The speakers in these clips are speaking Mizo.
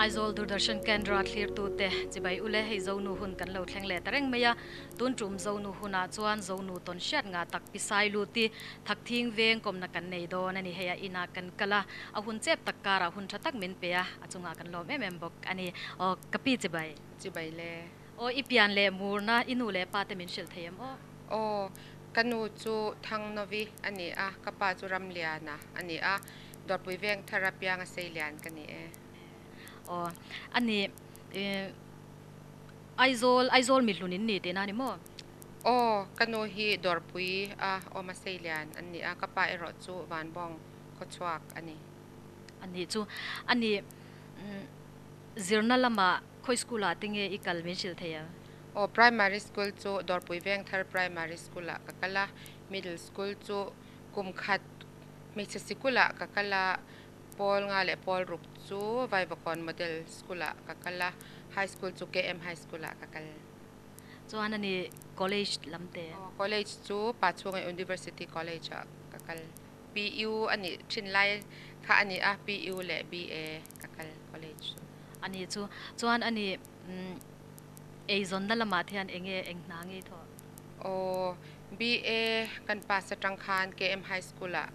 Aizawl Doordarshan Kendra thlirtute chibai ule hei Zonu hun kan lo thleng leh ta reng mai a, tun tum Zonu hunah chuan Zonu tawn hriat ngah tak pisai lut i Thakthing veng kawmna kan nei dawn a ni. Hei a inah kan kal a, a hun chep tak karah hun tha tak min pe a, a chungah kan lawm em em bawk a ni. Aw ka pi chibai. Chibai le. Aw i pian leh murna i nu leh pa te min hrilh thei em aw? Aw, ka nu chu Thangnovi a ni a, ka pa chu Ramliana a ni a, Dawrpui veng thara pianga Seilian ka ni e. Aw, a ni Aizawl, Aizawl mihlun in ni tihna a ni maw? Aw, ka nu hi Dawrpui a awm a Seilian an ni a, ka pa erawh chu Vanbawng khawchhuak a ni. A nih chu, a ni zirna lamah khawi school ah te nge i kal min hrilh thei ang? Aw, primary school chu Dawrpui Vengthar Primary School ah ka kal a, middle school chu kum khat hmeichhe sikul ah ka kal a, pawl nga leh pawl ruk chu Vaivakawn Model School ah ka kal a, high school chu KM High School ah ka kal. Chuan a ni college lam te. Aw, college chu Pachhunga University College ah ka kal. PU a nih thin lai kha a ni a, PU leh BA ka kal college chu. A ni chu. Chuan a ni eizawnna lamah te hian eng nge eng hna ngei thawh? Aw, BA kan pass atang khan KM High School ah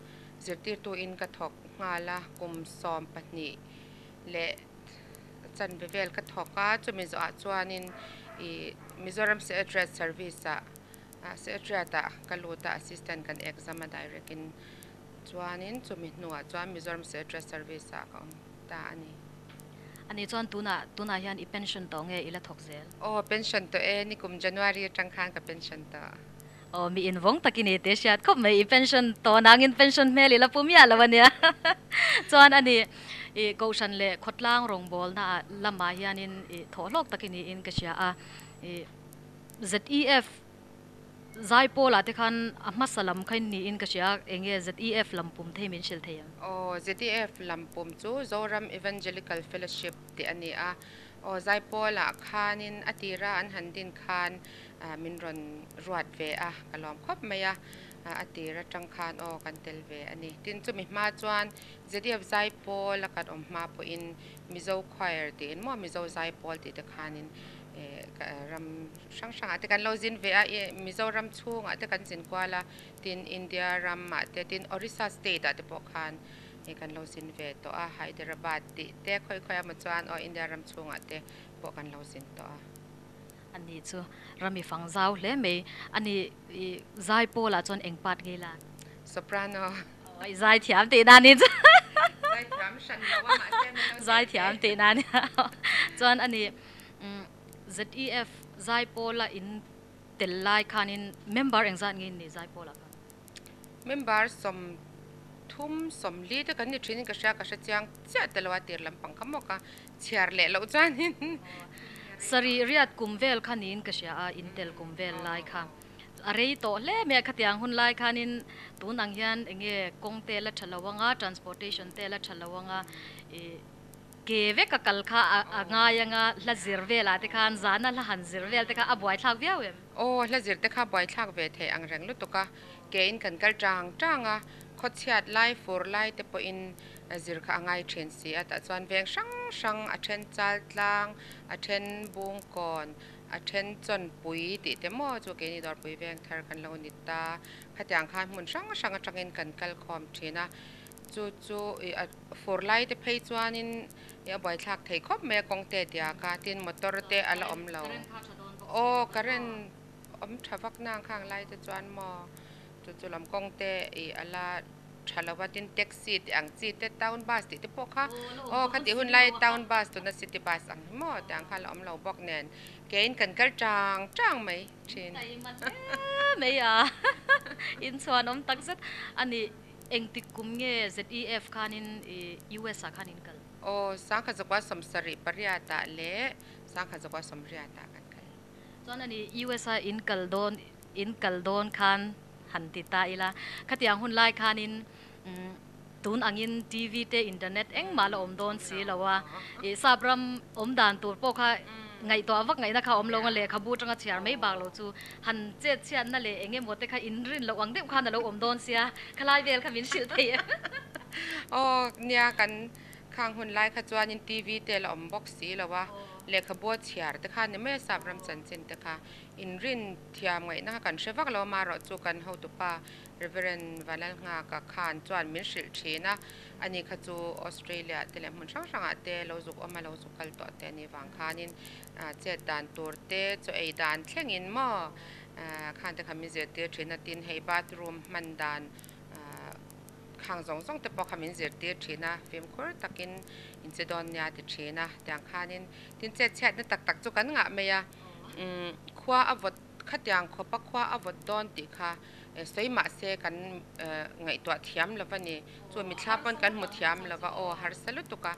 zirtirtu in ka thawk nghal a, kum 12 leh chanve vel ka thawk a, chumi zawhah chuanin ih Mizoram Secretariat Service ah Secretariat ah ka lut a, assistant kan exam a direct in chuanin chumi hnuah chuan Mizoram Secretariat Service ah ka awm ta a ni. A nih chuan tunah tunah hian i pension tawh nge i la thawk zel? Aw pension tawh e, nikum January atang khan ka pension tawh. Aw mi invawng tak i ni tih hriat khawp mai, i pension tawh nangin pension hmel i la pu miah lo a nia. Chuan a ni i Kohhran leh khawtlang rawngbawlna ah lamah hianin i thawhhlawk tak i niin ka hria a, i ZEF Zaipawl ah te khan a hmasa lam kha in niin ka hria a, eng nge ZEF lam pum thei min hrilh thei ang? Aw, ZEF lam pum chu Zoram Evangelical Fellowship tih a ni a. Aw, Zaipawl ah khanin a tira an han din khan min rawn ruat ve a, ka lawm khawp mai a, a tir atang khan aw kan tel ve a ni. Tin, chumi hma chuan ZEF Zaipawl a kan awm hma pawhin Mizo Choir tiin maw Mizo Zaipawl tih te khanin ram hrang hrangah te kan lo zin ve a, Mizoram chhungah te kan zin kual a, tin India ramah te tin Orissa state ah te pawh khan kan lo zin ve tawh a, Hyderabad tih te khawi khawi emaw chuan aw India ram chhungah te pawh kan lo zin tawh a. A ni chu ram i fang zau hle mai. A ni i zai pawlah chuan eng part ngei la? Soprano. Aw i zai thiam tih na ni chu. Zai thiam hran lo a mahse min lo Zai thiam tih na nia. Chuan a ni ZEF Zaipawla in tel lai khanin member engzat nge in nih Zaipawlah khan? Member 30, 40 te kan ni thin in ka hria, ka hre chiang chiah te lo a tir lampang kha maw ka chhiar leh loh chuanin. Sarih riat kum vel kha niin ka hria a, in tel kum vel lai kha a rei tawh hle mai a, khatiang hun lai khanin tun ang hian eng nge kawng te la tha lo anga, transportation te la tha lo anga ih Ke vek a kal kha a ngai anga hla zir velah te khan zana hla han zir vel te kha a buaithlak viau em? Aw, hla zir te kha buaithlak ve thei ang reng lutuk a, ke in kan kal tang tang a, khawchhiat lai fur lai te pawhin zir kha a ngai thin si a, tah chuan veng hrang hrang a then chal tlang, a then bungkawn, a then chawnpui tih te maw chu keini dawrpui veng thar kan lo ni ta, khatiang khan hmun hrang hrang atangin kan kal khawm thin a, chu chu ih a. Fur lai te phei chuanin a buaithlak thei khawp mai a kawng te diak a, tin motor te a la awm lo. Aw current awm tha vak nang khang lai te chuan maw chu chu lam kawng te ih a la tha lo a, tin taxi tih ang chi te town bus tih te pawh kha aw khatih hun lai town bus tuna city bus ang hi maw tiang kha a la awm lo bawk nen keiin kan kal tang tang mai thin. Mai a inchhuan awm takzet a ni. Engtik kum nge ZEF khanin US ah khan in kal? Aw, 1978 ah leh 1980 ah kan kal. Chuan ani US a in kal dawn in kal dawn khan han ti ta ila, khatiang hun lai khanin tun angin TV te internet engmah la awm dawn si lo a, i sap ram awm dan tur pawh kha ngaihtuah vak ngaihna kha awm lo nga lehkhabu atanga chhiar mai bak lo chu han chet chhiatna leh eng emaw te kha in rin loh ang deuh khan a lo awm dawn sia, khalai vel kha min hrilh thei em? Aw nia kan Khang hun lai kha chuanin TV te la awm bawk si lo a, lehkhabu a chhiar te kha ni mai a, sap ram chanchin te kha inrin thiam ngaihna kha kan hre vak lo a, amaherawhchu kan hotupa Reverend Vanlalnghaka khan chuan min hrilh thin a, ani kha chu Australia te leh hmun hrang hrangah te lo zuk awm a, lo zuk kal tawh te a nih vang khanin chet dan tur te chaw ei dan thlengin maw khan te kha min zirtir thin a, tin hei bathroom hman dan Khang zawng zawng te pawh kha min zirtir thin a, fimkhur takin in che dawn nia ti thin a, tiang khanin tin chet chhiatna tak tak chu kan ngah mai a, umm khua a vawt khatiang khawpa khua a vawt dawn tih kha sawi mah se kan ngaihtuah thiam lo va ni, chu mithla pawn kan hmu thiam lo va aw harsa lutuk a,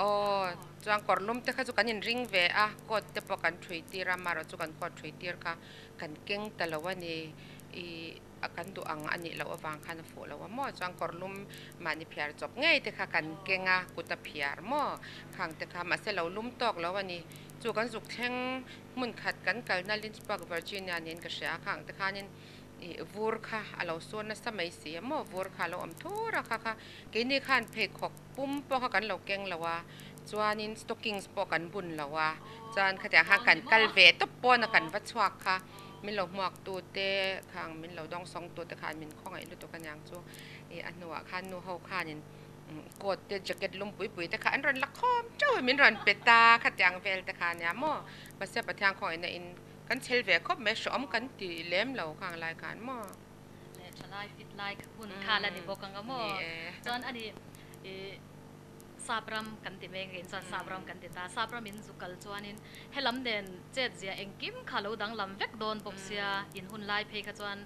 aw chuan kawr lum te kha chu kan inring ve a, coat te pawh kan thui tir a, amaherawhchu kan coat thui tir kha kan keng ta lo a ni, ih. a kan duh ang a nih loh avang khan a fuh lo a maw? Chuan kawrlum mahni phiar chawp ngei te kha kan keng a, kut a phiar maw? Khang te kha mahse lo lum tawk lo a ni. Chu kan zuk thleng hmun khat kan kalna Lynchburg, Virginia niin ka hria a, khang te khanin ih vur kha a lo sur nasa mai si a maw? Vur kha a lo awm thur a kha kha keini khan pheikhawk pum pawh kha kan lo keng lo a, chuanin stockings pawh kan bun lo a, chuan khatiang khan kan kal ve tawp pawn a kan va chhuak kha. Min lo hmuak tu te khang min lo dawng sawng tu te khan min khawngaih lutuk aniang chu ih a hnuah khan nu ho khanin coat te jacket lum pui pui te kha an rawn la khawm teuh a min rawn pe ta khatiang vel te kha ania maw mahse Pathian khawngaihna in kan chhel ve khawp mai hreawm kan ti lem lo khang lai khan maw. Leh tha lai fit lai hun kha la ni bawk ang a maw chuan ani ih. Sap ram kan ti mek in chuan sap ram kan ti ta. Sap ram in zu kal chuanin helam nen chet zia engkim kha lo danglam vek dawn bawk sia, in hun lai phei kha chuan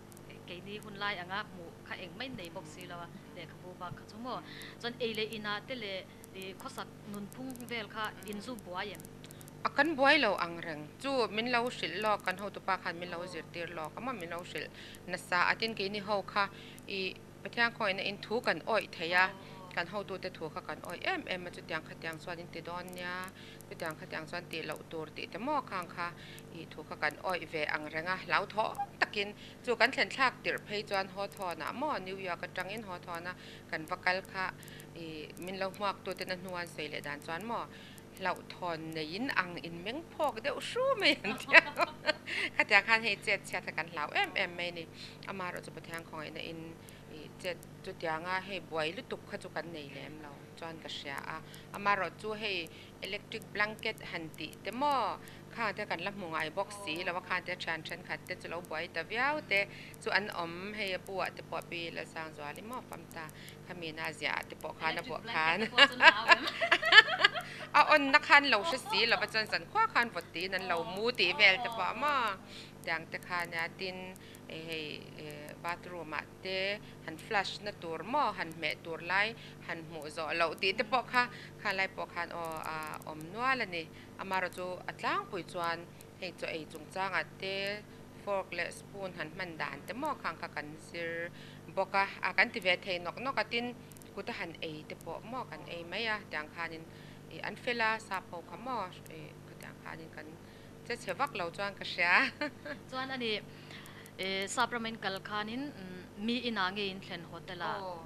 keini hun lai anga hmuh kha engmah in nei bawk si lo a, lehkhabu bak kha chu maw. Chuan ei leh inah te leh khawsak nunphung vel kha in zu buai em? A kan buai lo ang reng chu min lo hrilh lawk, kan hotupa khan min lo zirtir lawk a maw, min lo hrilh nasa a tin keini ho kha ih Pathian khawngaihna in thu kan awih thei a, kan hotute thu kha kan awih em em a, chutiang khatiang chuan in ti dawn nia, chutiang khatiang chuan tih loh tur tih te maw khang kha ih thu kha kan awih ve ang reng a, hlauthawm takin chu kan thlen thlak tirh phei chuan Hawthorne-ah maw New York atangin Hawthorne-a kan va kal kha ih min lo hmuaktuten a hnu an sawi leh dan chuan maw hlauhthawn neiin ang in meng phawk deuh hru mai an ti a, khatiang khan hei chet chhiat kha kan hlau em em mai a ni. Amaherawhchu Pathian khawngaihna in ih chet chutianga hei buai lutuk kha chu kan nei lem lo chuan ka hria a, amaherawhchu hei electric blanket han tih te maw khang te kan la hmu ngai bawk si lo a, khang te thian thenkhat te chu lo buai ta viau te chu an awm hei a bu ah te pawh pi Lalsangzuali maw fam ta. Khami na ziah te pawh khan a buah khan a on na khan lo hre si lova chuan zan khua khan vawt tiin an lo mu tih vel te pawh maw tiang te khan nia tin hei bathroom ah te han flush na tur maw han hmeh tur lai han hmuh zawh loh tih te pawh kha kha lai pawh khan aw a awm nual a ni amaherawh chu a tlangpui chuan hei chaw ei chungchangah te fork leh spoon han hman dan te maw khang kha kan zir bawk a, a kan ti ve thei nawk nawk a, tin kut a han ei te pawh maw kan ei mai a, tiang khanin ih an fel a, sap ho kha maw ih khatiang khanin kan che chhe vak lo chuan ka hria. Chuan ani ih sap rama in kal khanin mi inah nge in thlen hotel ah? Aw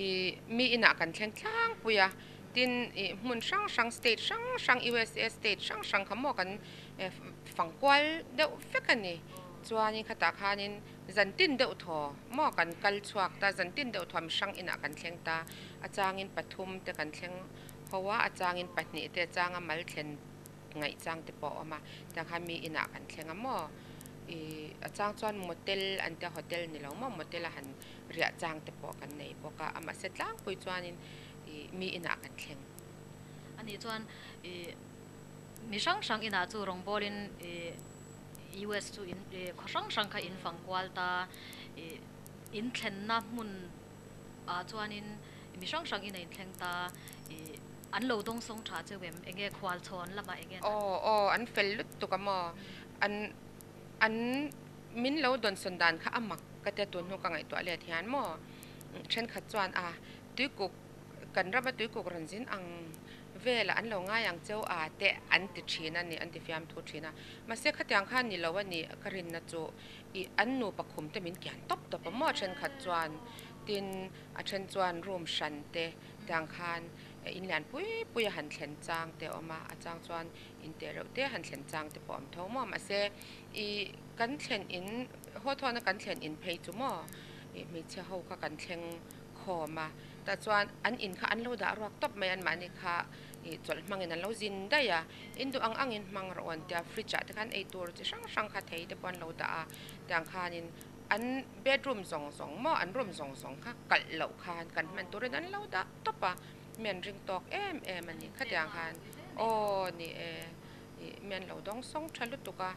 ih mi inah kan thleng tlangpui a, tin ih hmun hrang hrang state hrang hrang USA state hrang hrang kha maw kan fangkual deuh vek a ni, chuanin khatah khanin Zan tin deuh thaw maw kan kal chhuak ta, zan tin deuh thaw mihrang inah kan thleng ta, a changin pathum te kan thleng ho a, a changin pahnih te, a changa mal thlen ngaih chang te pawh a awm a, tiang khan mi inah kan thleng a maw, ih a chang chuan motel an tia hotel ni lo maw motel a han riah chang te pawh kan nei bawk a, amahse tlangpui chuanin ih mi inah kan thleng. Anih chuan ih mi hrang hrang inah chu rawngbawlin ih. US chu in khaw hrang hrang kha in fang kual ta ih in thlenna hmun ah chuanin mi hrang hrang in a inthleng ta ih an lo dawng sawng tha cheu em enge khual chhawn lamah enge an Aw aw an fel lutuk a maw an an min lo dawnsawn dan kha a mak ka tia tun hnu ka ngaihtuah let hian maw thenkhat chuan a tuikuk kan rama tuikuk rawn zin ang Velah an lo ngai ang cheu a te an ti thin a ni, an ti fiamthu thin a. Mahse khatiang khan ni lo a ni, ka rinna chu ih an nupa khum te min kian tawp tawp a maw thenkhat chuan tin a then chuan room hran te tiang khan In lian pui pui a han thlen chang te a awm a, a chang chuan in teh reuh te han thlen chang te pawh a awm tho maw. Mahse ih kan thlen in haw thawna kan thlen in phei chu maw ih hmeichhia ho kha kan thleng khawm a, tah chuan an in kha an lo dah ruak tawp mai an mahni kha ih chawlh hmangin an lo zin daih a, in duh ang angin hmang rawh an tia fridge ah te khan ei tur chi hrang hrang kha thei te pawh an lo dah a, tiang khanin an bedroom zawng zawng maw an room zawng zawng kha kalh loh khan kan hman turin an lo dah tawp a, mi an ring tawk em em a ni khatiang khan aw ni e ih mi an lo dawng sawng tha lutuk a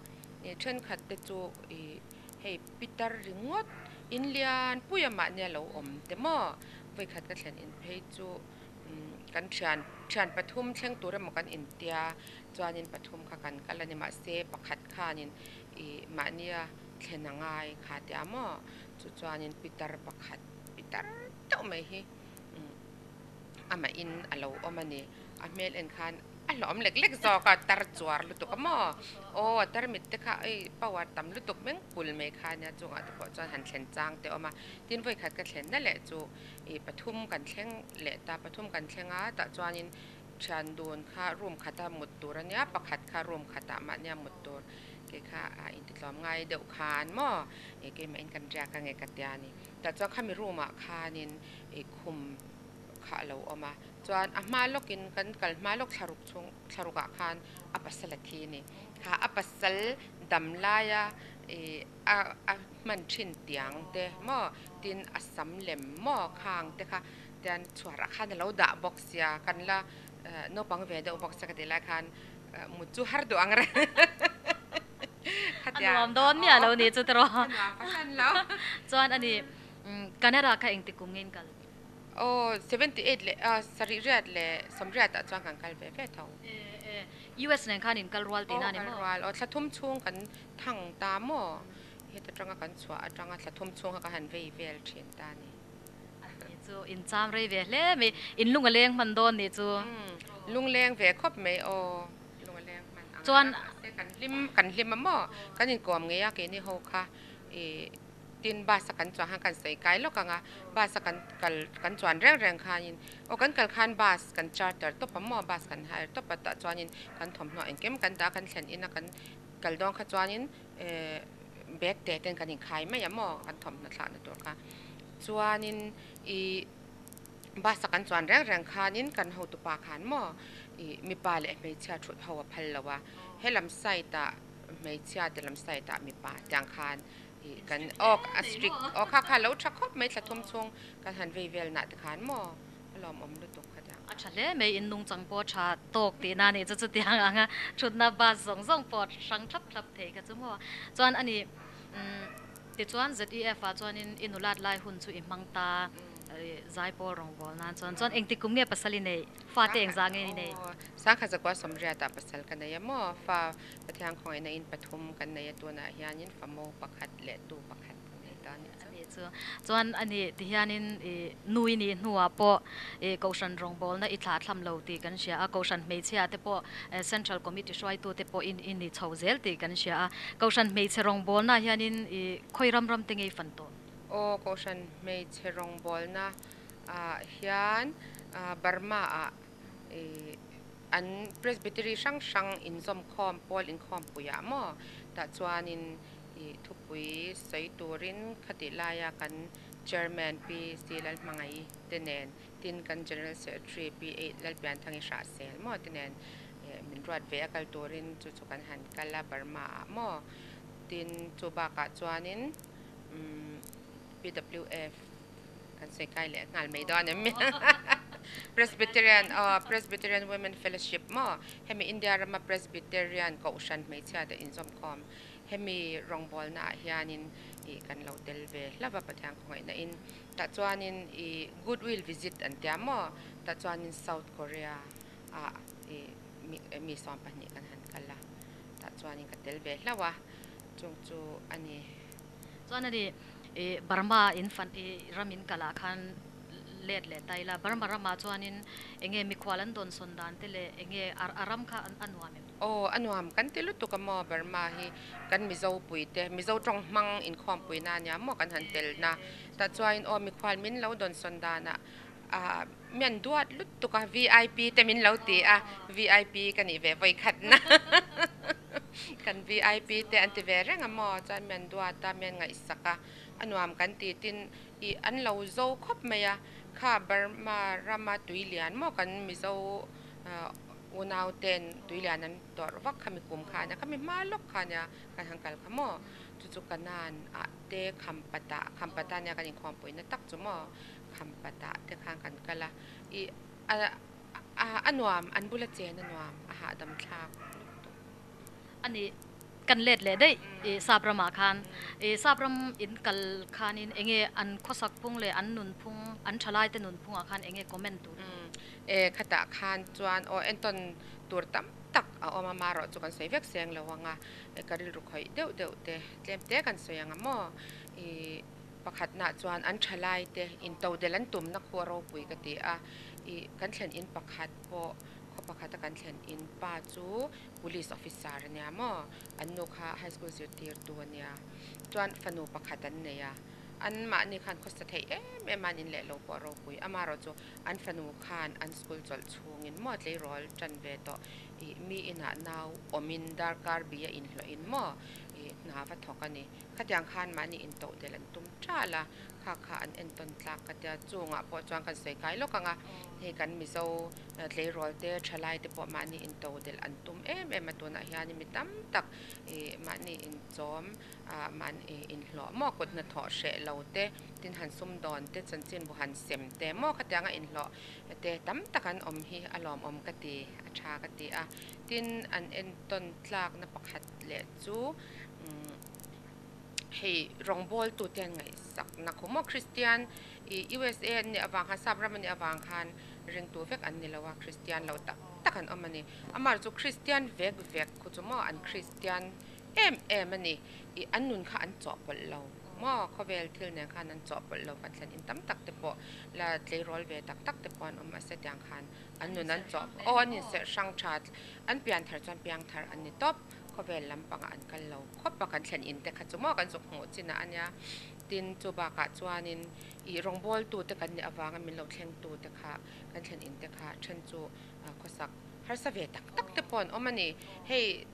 ih thenkhat te chu ih hei pitar ringawt in lian pui a mahni a lo awm te maw vawikhat ka thlen in phei chu kan thian thian pathum thleng tur emaw kan intia chuanin pathum kha kan kal a ni mahse pakhat khanin ih mahnia thlen a ngai kha tia maw chu chuanin pitar pakhat pitar deuh mai hi amah in a lo awm a ni a hmel en khan a hlawm lek lek zawk a tar chuar lutuk a maw aw a tarmit te kha ei power tam lutuk meng kul mai kha nia chungah te pawh chuan han thlen chang te a awm a tin vawikhat ka thlen na leh chu ih pathum kan thleng leh ta pathum kan thleng a tah chuanin thian dun kha room khata mut tur a nia pakhat kha room khatah mahnia mut tur kei kha a intitlawm ngai deuh khan maw ih keimah in kan riak ange ka tia a ni. Tah chuan khami room ah khanin ih khum kha a lo awm a, chuan a hma lawkin kan kal hma lawk thla ruk chhung thla ruk ah khan a pasal a thi a ni. Kha a pasal dam laia ih a a hman thin tiang te maw tin a sam lem maw khang te kha tian chhuar ah khan a lo dah bawk sia kan la naupang ve deuh bawk sia ka tih lai khan mut chu har duh ang reng. A nuam dawn miah lo ni chu tiraw. A nuam fahran lo. Chuan ani Canada kha engti kum nge in kal? Aw 78 leh sarih riat leh sawmriat ah chuan kan kal ve ve tho. US nen khan in kal rual tihna a ni maw? Aw kal rual. Aw thla thum chhung kan thang ta maw? Heta tanga kan chhuah atanga thla thum chhung kha ka han vei vel thin ta a ni. Ani chu in cham rei ve hle mai. In lung a leng hman dawn nih chu. Lungleng ve khawp mai aw. Lung a leng hman ang reng mahse kan hlim kan hlim a maw? Kan inkawm ngei a keini ho kha ih tin bus a kan chuan khan kan sawi kai lawk ang a, bus a kan kal kan chuan reng reng khanin aw kan kal khan bus kan charter tawp a maw bus kan hire tawp a tah chuanin kan thawmhnaw engkim kan dah a kan thlen in a kan kal dawn kha chuanin eh bag te ten kan inkhai mai a maw kan thawmhnaw thlahna tur kha chuanin ih Bus a kan chuan reng reng khanin kan hotupa khan maw ih mipa leh hmeichhia thut ho a phal lo a, helam side ah hmeichhia te lam side ah mipa tiang khan ih kan aw a strict aw kha kha lo tha khawp mai thla thum chhung kan han vei vel nah te khan maw a lawmawm lutuk kha tiang. A tha hle mai in nungchang pawh tha tawk tihna a nih chu chutiang anga thutna bus zawng zawng pawh hrang thlap thlap thei kha chu maw chuan ani umm tichuan ZEF ah chuanin i nulat lai hun chu i hmang ta. Zaipawl rawngbâwl nân chuan chuan engti kum nge pasal i neih? Fate engzah nge i neih? Sangkhat zakua sawmriatah pasal ka nei a maw? Fa Pathian khawngaihna in pathum kan nei a, tunah hianin fa mo pakhat leh tu pakhat kan nei ta a nih chu. A nih chu. Chuan a nih tihianin i nu i nih hnuah pawh i Kohhran rawngbâwlna i thlah thlam lo tih kan hria a, Kohhran hmeichhia te pawh Central Committee hruaitute pawh in i ni chho zel tih kan hria a. Kohhran hmeichhe rawngbâwlnaah hianin i khawi ram ram te nge i fan tawh? Aw Kohhran hmeichhe rawngbawlna ah hian Burma ah an Presbytery hrang hrang inzawmkhawm pawl inkhawmpui ah maw tah chuanin ih thupui sawi turin khatih laia kan Chairman Pi C Lalhmangaih te nen tin kan General Secretary Pi A Lalpianthangi Hrahsel maw te nen min ruat ve a kal turin chu chu kan han kal a Burma ah maw tin chu bakah chuanin PWF kan sawi kai leh nghal mai dawn em mi? Presbyterian aw Presbyterian Women Fellowship maw hemi India rama Presbyterian Kohhran hmeichhia te inzawmkhawm hemi rawngbawlna ah hianin ih kan lo tel ve hlauh a Pathian khawngaihna in tah chuanin ih goodwill visit an tia maw tah chuanin South Korea ah ih mi 12 kan han kal a tah chuanin ka tel ve hlauh a chung chu a ni. Chuan a ni, i Burma in fan i ram in kal ah khan let leh ta ila, Burma ramah chuanin enge mikhual an dawn sawn dan te leh enge a ram kha a nuam em? Aw, a nuam kan ti lutuk a maw Burma hi kan Mizo pui te, Mizo tawng hmang inkhawmpui na ania maw kan han tel na, tah chuanin aw mikhual min lo dawn sawn danah. A mian duat lutuk a, vip te min lo ti a, vip ka nih ve vawi khat na kan vip te an ti ve reng a maw, chuan mian duat a, mian ngaihsak a, a nuam kan ti tin ih an lo zo khawp mai a, kha Burma rama tui lian maw kan Mizo unau ten tui lian an tawrh vak kha mi kum kha ania, khami hma lawk kha ania kan han kal kha maw, chu chu Kanan ah te Khampata Khampata ania kan inkhawmpuina tak chu maw. Khampatah te khan kan kal a, ih a a nuam, an bula chen a nuam, a hahdam thlak lutuk. A nih, kan let leh daih ih sap ramah khan, ih sap ram in kal khanin eng nge an khawsak phung leh an nun phung, an thalai te nun phungah khan eng nge comment tur i neih? E khatah khan chuan aw entawn tur tam tak a awm a, marawh chu kan sawi vek seng lo ang a, ka rilru khawih deuh deuh te tlem te kan sawi ang a maw, ih. Pakhatnaah chuan an thalaite intodel an tumna khu a ropui ka ti a, ih kan thlen in pakhat pawh khaw pakhata kan thlen in pa chu police officer a nia maw, an nu kha high school zirtirtu a nia, chuan fanu pakhat an nei a, an mahni khan khawsa theih em em a an inleh lo pawh a ropui, amaherawh chu an fanu khan an school chawlh chhungin maw tleirawl tan ve tawh, ih mi inah nau awmin darkar bia inhlawhin maw ih hna va thawk a ni. Khatiang khan mahni intohdelh an tum ṭal a, kha kha an entawn tlak ka tia. Chungah pawh chuan kan sawi kai lawk ang a, hei kan Mizo tleirawl te, thalai te pawh mahni intohdelh an tum em em a, tunah hian mi tam tak ih mahni inchawm ah mahni inhlawh maw kut hnathawh hreh lo te, tin han sumdawn te, chanchinbu han sem te maw khatianga inhlawh te tam tak an awm hi a lawmawm ka ti, a tha ka ti a. Tin an entawn tlakna pakhat leh chu. Hei rawngbawltu te an ngaihsak na khum maw Kristian ih USA an nih avang khan sap ram an nih avang khan ringtu vek an ni lo a Kristian lo tak tak an awm a ni amaherawhchu chu Kristian vek vek khu chu maw an Kristian em em a ni ih an nun kha an chawhpawlh lo maw khawvel thil nen khan an chawhpawlh lo kan thlen in tam tak te pawh la tleirawl ve tak tak te pawh an awm mahse tiang khan an nun an chawh aw an inserh hrang that an pianthar chuan piangthar an ni tawp. Khawvel lampangah an kal lo khawp a, kan thlen in te kha chu maw kan zuk hmuh chin ah a nia. Tin, chu bakah chuanin ih rawngbawltu te kan nih avanga min lo thlengtu te kha kan thlen in te kha then chu khawsak harsa ve tak tak te pawh an awm a ni. Hei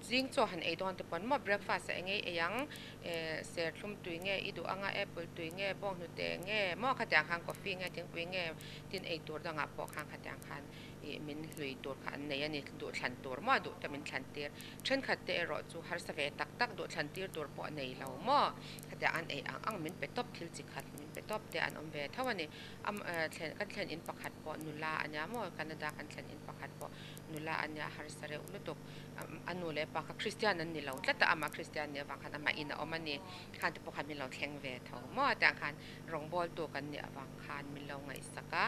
zing chaw han ei dawn te pawh maw breakfast ah eng ei ei ang, serthlum tui nge i duh anga apple tui nge bawnghnute nge maw khatiang khan coffee nge thingpui nge tin ei tur dangah pawh khan khatiang khan ih min hlui tur kha an nei a ni, duhthlan tur maw duh te min thlan tir. Thenkhat te erawh chu harsa ve tak tak duhthlan tir tur pawh nei lo maw? Khatia an ei ang ang min pe tawp thil chi khat min pe tawp te an awm ve tho a ni. Am thlen kan thlen in pakhat pawh nula a nia maw? Canada kan thlen in pakhat pawh nula a nia harsa reuh lutuk. A nu leh pa kha Kristian an ni lo tlat a, amah Kristian nih avang khan amah in a awm a ni. Khan te pawh khan min lo thleng ve tho maw? Tiang khan rawngbawltu kan nih avang khan min lo ngaihsak a.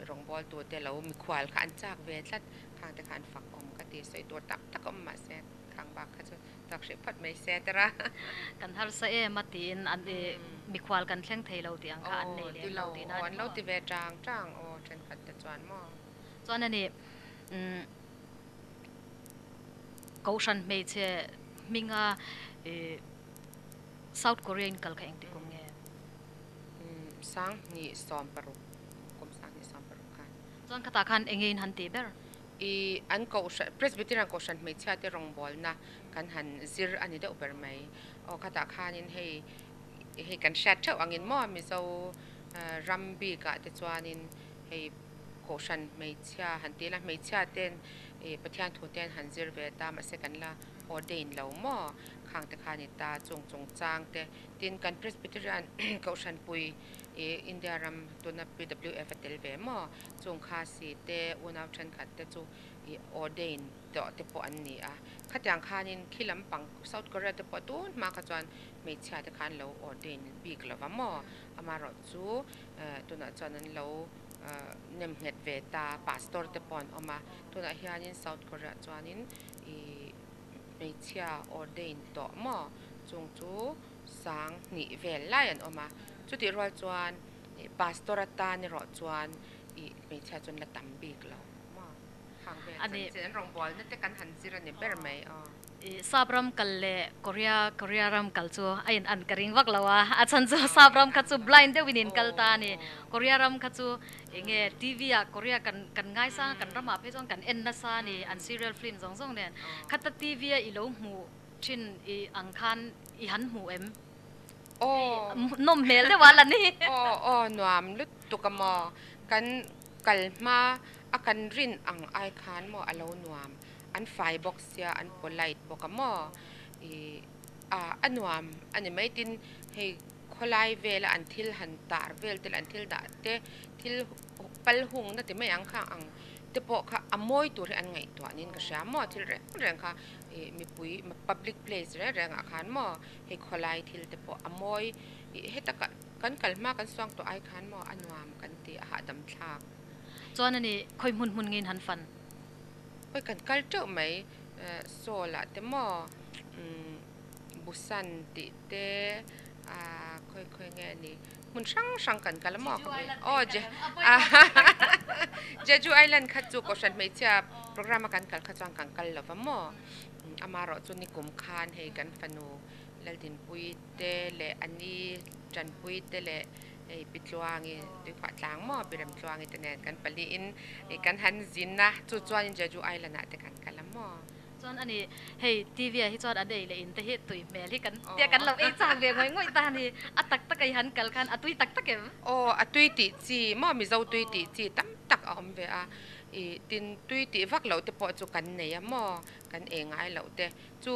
Rawngbawltu te lo mikhual kha an chak ve tlat, khang te kha an fak awm ka ti, sawi tur tak tak awm mahse khang bak kha chu chak hrih phawt mai se tera. Kan harsa em a tiin an i mikhual kan thleng thei lo tih ang kha an nei lem lo tihna a ni maw? Aw an lo ti ve tang tang aw thenkhat te chuan maw? Chuan a ni Kohhran hmeichhe hminga i South Korea in kal kha engti kum nge? 2016, kum 2016 khan. Chuan khatah khan eng nge in han tih ber? I an kohhran, Presbyterian kohhran hmeichhia te rawngbawlna kan han zir a ni deuh ber mai. Aw khatah khanin hei hei kan hriat theuh angin maw Mizo ram bikah te chuanin hei kohhran hmeichhia han ti ila hmeichhia ten Pathian thu ten han zir ve ta mahse kan la ordain lo maw khang te kha a ni ta chung chungchang te Tin, kan Presbyterian Kohhran pui i India ram tuna PWF a tel ve maw? Chung kha si te, unau thenkhat te chu i ordain tawh te pawh an ni a. Khatiang khanin khi lampang South Korea te pawh tun hma kha chuan hmeichhia te khan lo ordain bik lo va maw? Amaherawh chu tunah chuan an lo nem nghet ve ta, pastor te pawh an awm a. Tunah hianin South Korea chuanin i hmeichhia ordain tawh maw? Chung chu 2000 vel lai an awm a, chutih rual chuan ih pastor atan erawh chuan ih hmeichhia chuan la tam bik lo maw? Khang vel chanchin an rawngbawlna te kan han zir a ni ber mai aw. I sap ram kal leh Korea Korea ram kal chu a in an ka ring vak lo a, a chhan chu sap ram kha chu blind deuhin in kal ta a ni. Korea ram kha chu eng nge TV ah Korea kan kan ngaisang a, kan ramah phei chuan kan en nasa a ni, an serial film zawng zawng nen. Khata TV a i lo hmuh thin i ang khan i han hmu em? Aw. Nawm hmel deuh a la ni. Aw aw nuam lutuk a maw? Kan kal hma a kan rin ang ai khan maw a lo nuam. An fai bawk sia an polite bawk a maw ih a a nuam a ni mai tin hei khawlai vela an thil han tar vel te leh an thil dah te thil pal hung na ti mai ang kha ang te pawh kha a mawi tur hi an ngaihtuah niin ka hria maw thil reng reng kha ih mipui public place reng reng ah khan maw hei khawlai thil te pawh a mawi ih heta kan kal hma kan suang tawh ai khan maw a nuam kan ti a hahdam thlak. Chuan a ni khawi hmun hmun ngeiin han fan. Oi kan kal teuh mai Seoul ah te maw Busan tih te ah khawi khawi nge a ni hmun hrang hrang kan kal a maw aw Jeju Island kha chu Kohhran hmeichhia program a kan kal kha chuan kan kal lo va maw amaherawh chu nikum khan hei kan fanu Laldinpui te leh Ani Tanpui te leh Hei Pi Tluangi tuikhuah tlang maw Pi Remtluangi te nen kan palihin kan han zin a, chu chuanin Jeju Island ah te kan kal a maw? Chuan ani hei TV ah hi chuan an ei leh in te hi tui hmel hi kan tia kan lo ei chak ve ngawih ngawih ta ani, a tak tak a i han kal khan a tui tak tak em? Aw a tui tih chi maw Mizo tui tih chi tam tak a awm ve a, ih tin tui tih vak loh te pawh chu kan nei a maw kan ei ngai loh te chu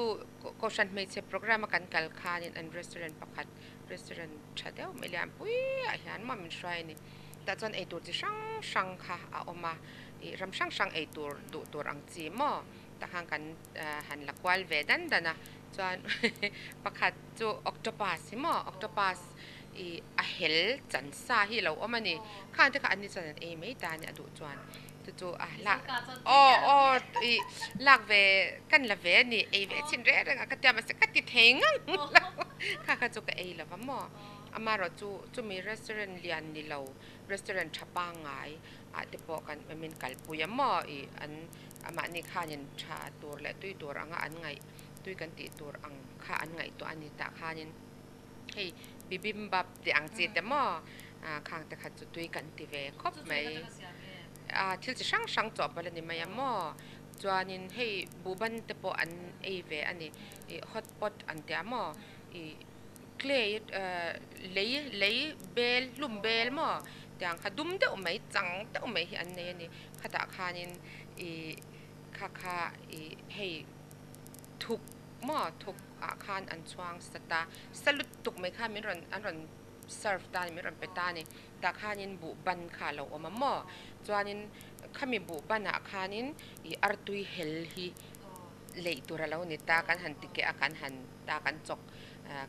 Kohhran hmeichhe programme a kan kal khanin an restaurant pakhat Restaurant tha deuh mai lian pui ah hian maw min hruai a ni. Tah chuan eitur chi hrang hrang kha a awm a, ih ram hrang hrang eitur duh tur ang chi maw tah khan kan han la kual ve dan dan a, chuan pakhat chu octopus hi maw octopus ih a hel chan sa hi a lo awm a ni, khang te kha an ni chuan an ei mai ta a ni a duh chuan chu chu a lak aw aw ih lak ve kan la ve a ni ei ve chhin reng reng a ka tia mahse ka ti thei ngang lo kha kha chu ka ei lo va maw amaherawh chu chumi restaurant lian ni lo restaurant tha pangngai ah te pawh kan min kalpui a maw ih an amahni khanin tha tur leh tui tur anga an ngaih tui kan tih tur ang kha an ngaihtuah a ni tah khanin hei bibimbap tih ang chi te maw khang te kha chu tui kan ti ve khawp mai a thil chi hrang hrang chawhpawlh a ni mai a maw chuanin hei buhban te pawh an ei ve a ni ih hot pot an tia maw ih clay lei lei bel hlum bel maw tiang kha dum deuh mai chang deuh mai hi an nei a ni khatah khanin ih kha kha ih hei thuk maw thuk ah khan an chhuang sat a sa lutuk mai khan min rawn an rawn serve ta a ni min rawn pe ta a ni tah khanin buh ban kha a lo awm a maw chuanin khami buh banah khanin ih artui hel hi leih tur a lo ni ta kan han ti keh a kan han ta kan chawk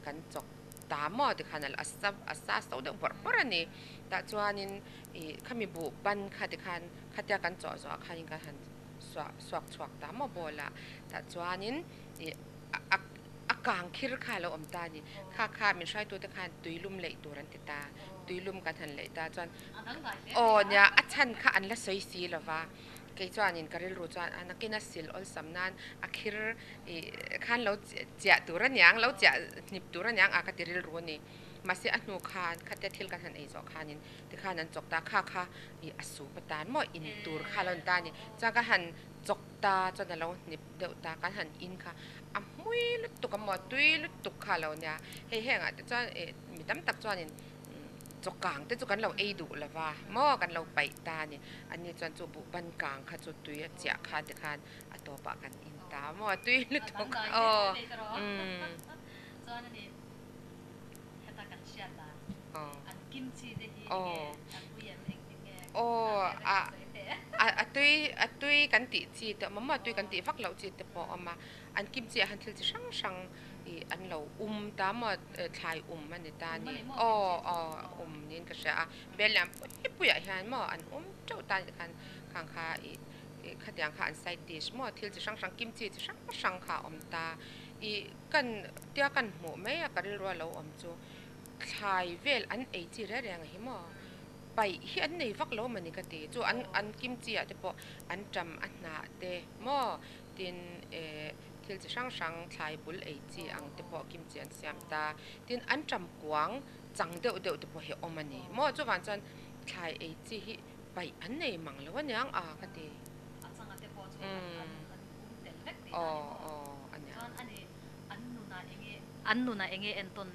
kan chawk ta maw tikhan a sa a sa so deuh bawrh bawrh a ni tah chuanin ih khami buh ban kha tikhan khatia kan chawh zawh ah khanin kan han suah suak chhuak ta maw bowl ah tah chuanin ih a a kang khir kha a lo awm ta a ni kha kha min hruaitute khan tuilum leih tur an ti ta tuilum kan han leih ta chuan aw nia a chhan kha an la sawi si lo va kei chuanin ka rilru chuan a nakin a sil awlsam nan a khir ih khan lo chiah tur a niang lo chiah hnip tur a niang a ka ti rilru a ni mahse a hnu khan khatia thil kan han ei zawh khanin tikhan an chawk ta kha kha ih a sup atan maw in tur kha a lo ni ta a ni chuan ka han chawk ta chuan a lo hnip deuh ta kan han in kha a hmui lutuk a maw tui lutuk kha a lo nia hei hengah te chuan ih mi tam tak chuanin chaw kang te chu kan lo ei duh lo va maw kan lo paih ta a ni ani chuan chu buh ban kang kha chu tui a chiah khan tikhan a tawpah kan in ta maw tui lutuk aw umm. Aw a tui a tui kan tih chi te awm a maw a tui kan tih vak loh chi te pawh a awm a an kimchi ah hian thil chi hrang hrang ih an lo um ta maw thlai um a ni ta a ni aw aw um niin ka hria a bel lian pui pui ah hian maw an um teuh ta a nih khan khang kha ih khatiang kha an side dish maw thil chi hrang hrang kimchi chi hrang hrang kha a awm ta ih kan tia kan hmuh mai a ka rilru a lo awm chu. Thlai vel an ei chi reng reng hi maw? Paih hi an nei vak lo mawni ka ti. Chu an an kimchi ah te pawh an ṭam a hnah te maw? Tin eh Thil chi hrang hrang thlai bul ei chi ang te pawh kimchi an siam ta. Tin, anṭam kuang chang deuh deuh te pawh hi a awm a ni maw? Chuvang chuan thlai ei chi hi paih an nei mang lo aniang a ka ti. A changa te pawh chu an an um tel vek tihna a ni maw? Chuan a ni an nunah enge an nunah enge entawn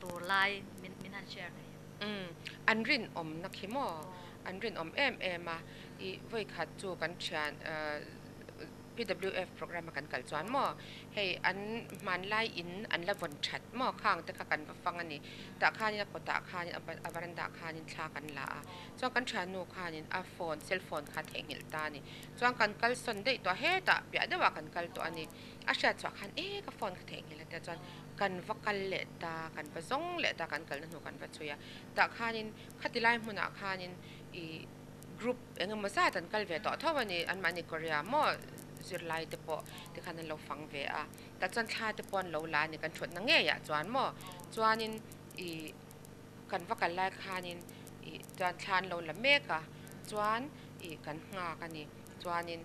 tur lai min min han share thei em? Umm an rinawmna khi maw? An rinawm em em a, i vawikhat chu kan thian PWF programme a kan kal chuan maw hei an hmanlai in an la vawn that maw khang te kha kan va fang a ni. Tah khanin a kawtah khanin a varanda khanin thla kan la a, chuan kan thiannu khanin a phone cell phone kha a theihnghilh ta a ni. Chuan kan kal sawn daih tawh a, hetah piah deuhah kan kal tawh a ni. A hriat chhuah khan e ka phone kha theihnghilh a tia chuan kan va kal leh ta, kan va zawng leh ta, kan kalna hnu kan va chhui a. Tah khanin khati lai hmunah khanin ih group eng emaw zat an kal ve tawh tho a ni, anmahni Korea maw zirlai te pawh tikhan an lo fang ve a, tah chuan thla te pawh an lo la a ni kan thutna ngeiah chuan maw chuanin ih kan va kal lai khanin ih chuan thla an lo la mek a chuan ih kan nghak a ni chuanin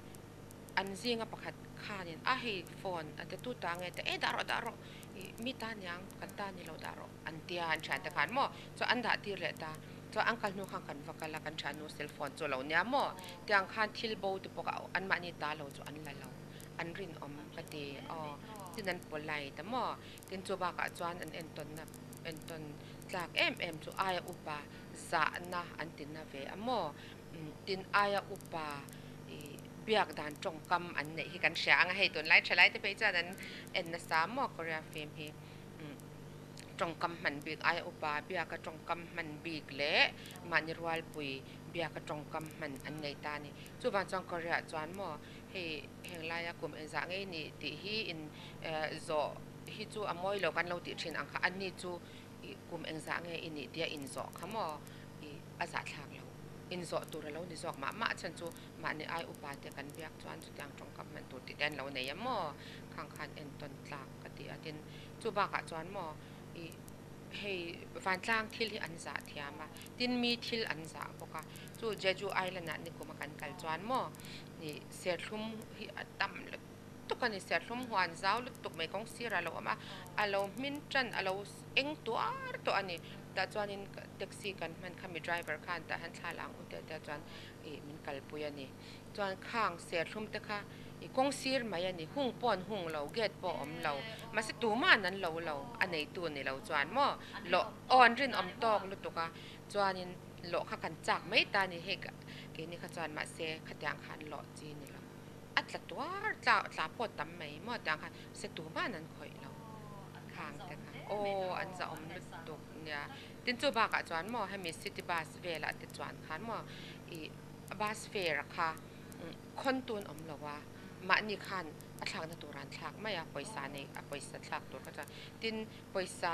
an zinga pakhat khanin a hei phone a ti tu ta nge te e dah rawh dah rawh ih mi ta aniang kan ta ni lo dah rawh an tia an thian te khan maw chuan an dah tir leh ta. Chuan an kal hnu khan kan va kal a, kan thiannu cell phone chu a lo nia maw? Tiang khan thil bo te pawh kha anmahni ta lo chu an la lo, an rinawm ka ti aw. Tin an polite a maw? Tin chu bakah chuan an entawnna entawn tlak em em chu aia upa zahna an ti na ve a maw? Tin aia upa ih biak dan tawngkam an neih hi kan hria ang a, hei tunlai thalai te phei chuan an en nasa maw Korea film hi. Tawngkam hman bik aia upa biaka tawngkam hman bik leh mahni rualpui biaka tawngkam hman an nei ta a ni. Chuvang chuan Korea chuan maw hei heng laia kum engzah ngei ni tih hi in zawh hi chu a mawi lo kan lo tih thin ang kha a ni chu kum engzah nge i nih tia inzawh kha maw ih a zahthlak lo. Inzawh tur a lo ni zawk mah mah chhan chu mahni ai upa te kan biak chuan chutiang tawngkam hman tur tih te an lo nei a maw khang khan entawn tlak ka ti a tin Chu bakah chuan maw ih hei vantlang thil hi an zah thiam a, tin mi thil an zah bawk a, chu Jeju Island ah nikuma kan kal chuan maw ih serthlum hi a tam lutuk a ni, serthlum huan zau lutuk mai kawng sirah a lo awm a, a lo hmin tan a lo eng tuar tawh a ni, tah chuanin taxi kan hman kha mi driver khan tah hian thla la ang u teh teh chuan ih min kalpui a ni. Chuan khang serthlum te kha i kawng sir mai a ni, hung pawh an hung lo, gate pawh a awm lo, mahse tuma'n an lo lo, a neitu ni lo chuan maw lawh aw an rinawm tawk lutuk a, chuanin lawh kha kan chak mai ta a ni hei keini kha chuan mahse khatiang khan lawh chi ni lo, a tla tuar tla tla pawh tam mai maw tiang khan se tuma'n an khawih lo khang te kha aw an zahawm lutuk nia, tin chu bakah chuan maw hemi city bus velah te chuan khan maw ih. Bus fare kha khawn tun awm lo a, mahni khan a thlakna tur an thlak mai a, pawisa nei a pawisa thlak tur kha chuan tin pawisa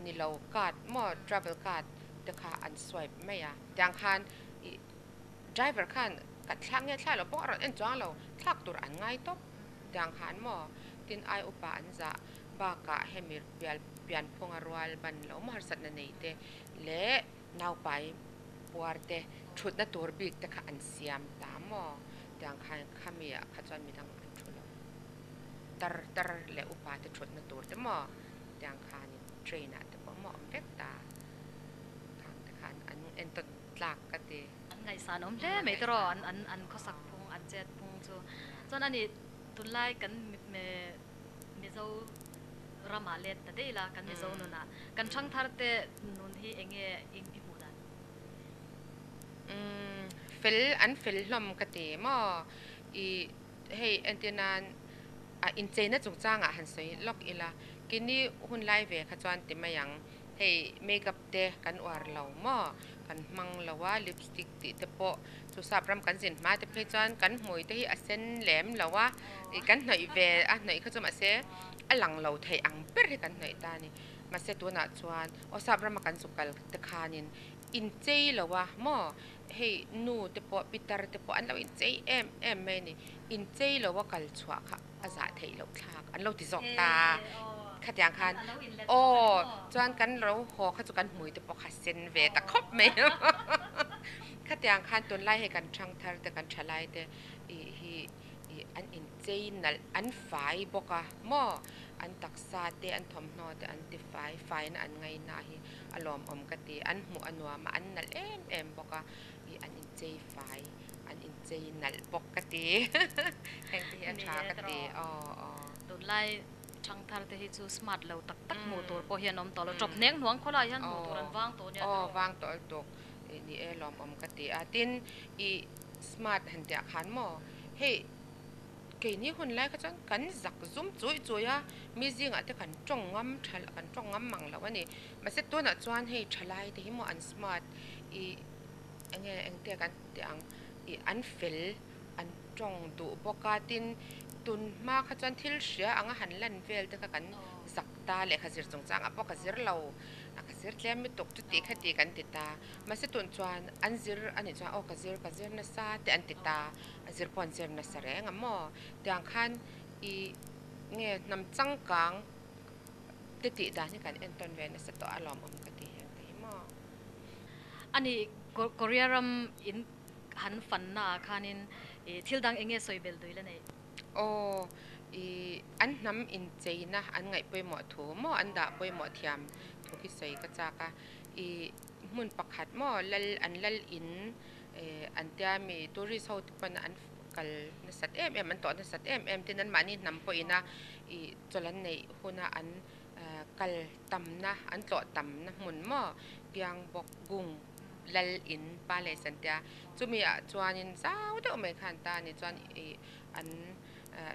ni lo card maw travel card te kha an swipe mai a, tiang khan ih driver khan kan thlak nge thlak loh pawh a rawn en chuang lo, thlak tur an ngai tawp tiang khan maw tin ai upa an zah bakah hemi pial pianphunga rual ban lo maw harsatna nei te leh Naupai puar te thutna tur bik te kha an siam ta maw? Tiang khan khami ah kha chuan midang an thu lo. Tar tar leh upa te thutna tur te maw? Tiang khanin train ah te pawh maw awm vek ta. Khang te khan an entawn tlak ka ti. An ngaihsan awm hle mai tawh an an khawsak phung an chet phung chu. Chuan ani tunlai kan Mizo ramah let ta daih la, kan Mizo nunah. Kan ṭhangthar te nun hi eng nge i hmuh dan? Umm, fel an fel hlawm ka ti maw? I hei entir nan a incheina chungchangah han sawi lawk ila, kini hun lai ve kha chuan ti mai ang, hei makeup te kan uar lo maw? Kan hmang lo a, lipstick tih te pawh chu sap ram kan zin hma te phei chuan kan hmui te hi a sen lem lo a, ih kan hnawih ve a hnawih kha chu mahse a lang lo theih ang ber hi kan hnawih ta a ni. Mahse tunah chuan aw sap rama kan zu kal te khanin inchei lo a maw hei nu te pawh pitar te pawh an lo inchei em em mai a ni. Inchei lo a kal chhuah kha a zah theih loh thlak an lo ti zawk ta khatiang khan aw chuan kan lo haw kha chu kan hmui te pawh kha sen ve ta khawp mai khatiang khan tunlai hei kan thangthar te kan thalai te ih hi ih an in. chei nalh an fai bawk a maw an taksa te an thawmhnaw te an ti fai faina an ngaina hi a lawmawm ka ti an hmuh a nuam a an nalh em em bawk a ih an inchei fai an inchei nalh bawk ka ti heng te hi a Ni tha e ka ti tiraw. aw aw. Tunlai thangthar te hi chu smart lo tak tak hmuh tur pawh hi an awm tawh lo. Mm. Tawp hneng hnuang khawlai hian hmuh tur Aw an vang tawh nia aw tiraw. Vang tawh lutuk ih ni e lawmawm ka ti a tin ih smart han tih ah khan maw hei keini hun lai kha chuan kan zak zum chuih chuih a mi zingah te kan tawng ngam tha kan tawng ngam mang lo a ni mahse tunah chuan hei thalai te hi maw an smart ih enge engte kan tih ang ih an fel an tawng duh bawk a tin tun hma kha chuan thil hria anga han lan vel te kha kan zak ta lehkha zir chungchangah pawh ka zir lo a ka zir tlem lutuk chuti kha ti kan ti ta mahse tun chuan an zir a nih chuan aw ka zir ka zir nasa te an ti ta a zir pawh an zir nasa reng a maw tiang khan ih nge hnam changkang te tih dan hi kan entawn ve nasa tawh a lawmawm ka ti hian te hi maw. A nih Korea ram in han fanna ah khanin ih thil dang eng nge sawi bel dui la neih? Aw, ih an hnam incheina an ngaih pawimawh thu maw an dah pawimawh thiam thu khi sawi ka chak a. Ih hmun pakhat maw lal an lal in eh an tia mi tourist ho te pawn an kal nasat em em an tawh nasat em em tin anmahni hnam pawhin a ih chawlh an neih huna an kal tamna an tlawh tamna hmun maw Piang bawk gung lal in palace an tia chumi ah chuanin zau deuh mai khan ta ani chuan ih an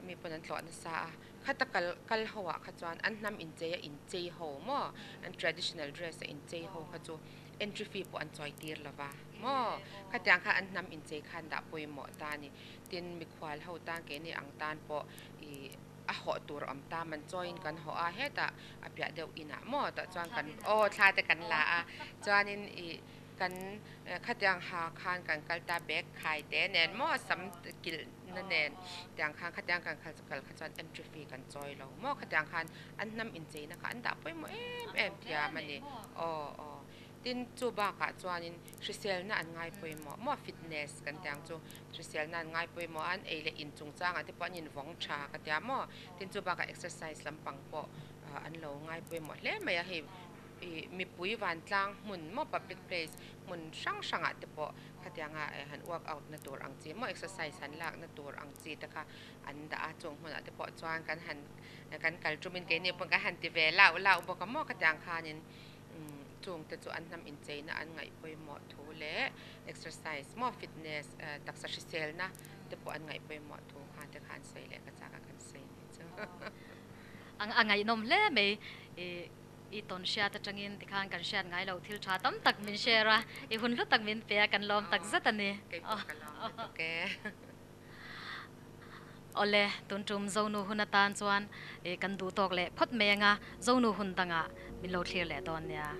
mi pawn an tlawh nasa a khata kal kal ho ah kha chuan an hnam inchei a inchei ho maw an traditional dress a inchei ho kha chu entry fee pawh an chawi tir lo va maw khatiang khan an hnam inchei khan dah pawimawh ta ani tin mikhual ho tan keini ang tan pawh ih A hawh tur awm ta man chawiin kan hawh a, hetah a piah deuh inah maw tah chuan kan aw thla te kan la a, chuanin ih kan khatiang ha khan kan kal ta bag khai te nen maw sam kilh na nen tiang khan khatiang kan kal kal kha chuan entry fee kan chawi lo maw khatiang khan an hnam incheina kha an dah pawimawh em em thiam a ni aw aw. Tin, chu bakah chuanin hriselna an ngai pawimawh maw? Fitness kan tih ang chu. Hriselna an ngai pawimawh a, an ei leh in chungchangah te pawh an invawng tha ka tia maw? Tin, chu bakah exercise lampang pawh an lo ngai pawimawh hle mai a, hei ih mipui vantlang hmun maw public place hmun hrang hrangah te pawh khatianga han work out na tur ang chi maw exercise han lak na tur ang chi te kha an dah a, chung hmunah te pawh chuan kan han kan kal tumin keini pawh kan han ti ve lauh lauh bawk a maw khatiang khanin. Chungte chu an hnam incheina an ngaih pawimawh thu leh exercise maw fitness taksa hriselna te pawh an ngaih pawimawh thu kha te kha an sawi leh ka chak a kan sawi ni chu. A ngaihnawm hle mai i tawn hriat atangin tikhan kan hriat ngai loh thil tha tam tak min share a, i hun hlu tak min pe a kan lawm tak zet a ni. Kei pawh ka lawm lutuk e. Awle, tun tum Zonu hun atan chuan kan duh tawk leh phawt mai anga Zonu hun dangah min lo thlir leh dawn nia.